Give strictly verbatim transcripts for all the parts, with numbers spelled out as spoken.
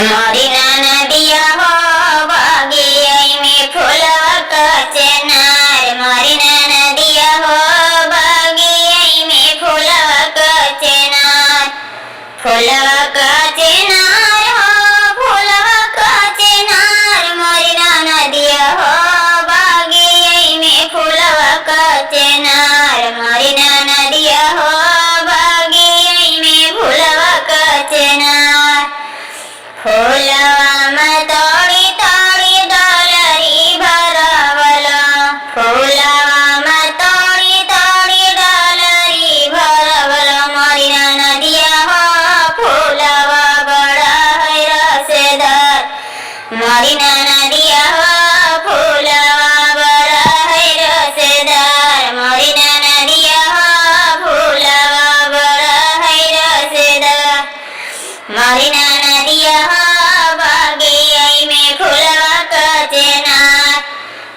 मोरी ननदिया हो बगिया में फुलवा क चेनार, मोरी ननदिया हो बगिया में फुलवा क चेनार। फुलवा क चेनार हो, फुलवा क चेनार, मोरी ननदिया हो बगिया में फुलवा क चेनार, मोरी ननदिया हो बगिया में फुलवा क चेनार। फूलवा में तोड़ी तोड़ी डोलरी भरवला, फूलवा में तोड़ी तोड़ी डोलरी भरवला, मोरी ननदिया हो फूलवा बड़ा है रसदार, मोरी ननदिया हो फूलवा बड़ा है रसदार, मोरी ननदिया हो फूलवा बड़ा है रसदार। मोरी ननदिया हो बगिया में फुलवा क चेनार,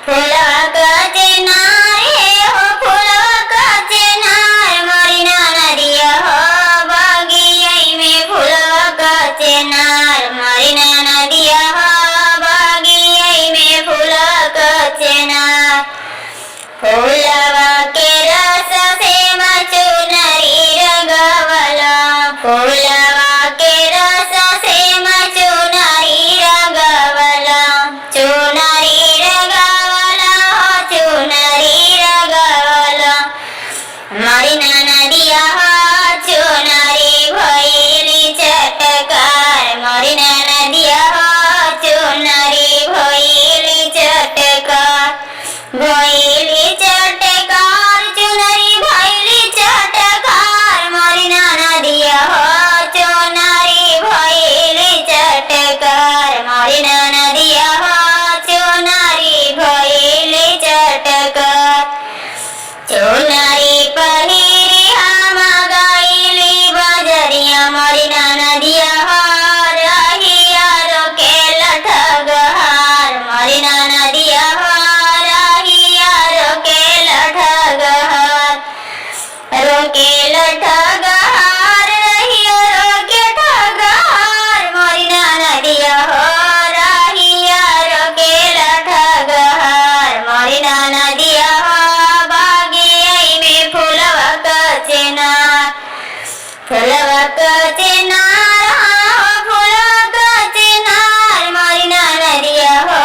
फुलवा क चेनार हे हो फुलवा क चेनार, मोरी ननदिया हो बगिया में फुलवा क चेनार, मोरी ननदिया हो बगिया में फुलवा क चेनार। फूलवा के रस से मचुनरी रंगवला, फूलवा के रस से मचुनरी रंगवला, चुनरी रंगवला हो चुनरी रंगवला। मोरी ननदिया हो चुनरी भइली चटकार, मोरी ननदिया हो चुनरी भइली चटकार। भइली चटकार चुनरी भइली चटकार, मोरी ननदिया हो चुनरी भइली चटकार, मोरी ननदिया हो चुनरी भइली चटकार। चुनरी पहिरी हम गइली बजरिया, मोरी ननदिया हो रहिया रोकेला ठगहार, मोरी ननदिया हो रहिया रोकेला ठगहार। रोकेला ठगहार रहिया रोके ठगहार, मोरी ननदिया हो रहिया रोकेला ठगहार, मोरी ननदिया हो बगिया में फुलवा क चेनार। फुलवा क चेनार हो फुलवा क चेनार, मोरी ननदिया हो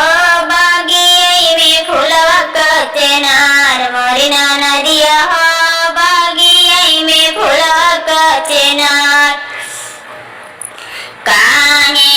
बगिया में फुलवा क चेनार, मोरी ननदिया हो बगिया में फुलवा क चेनार। कान्हे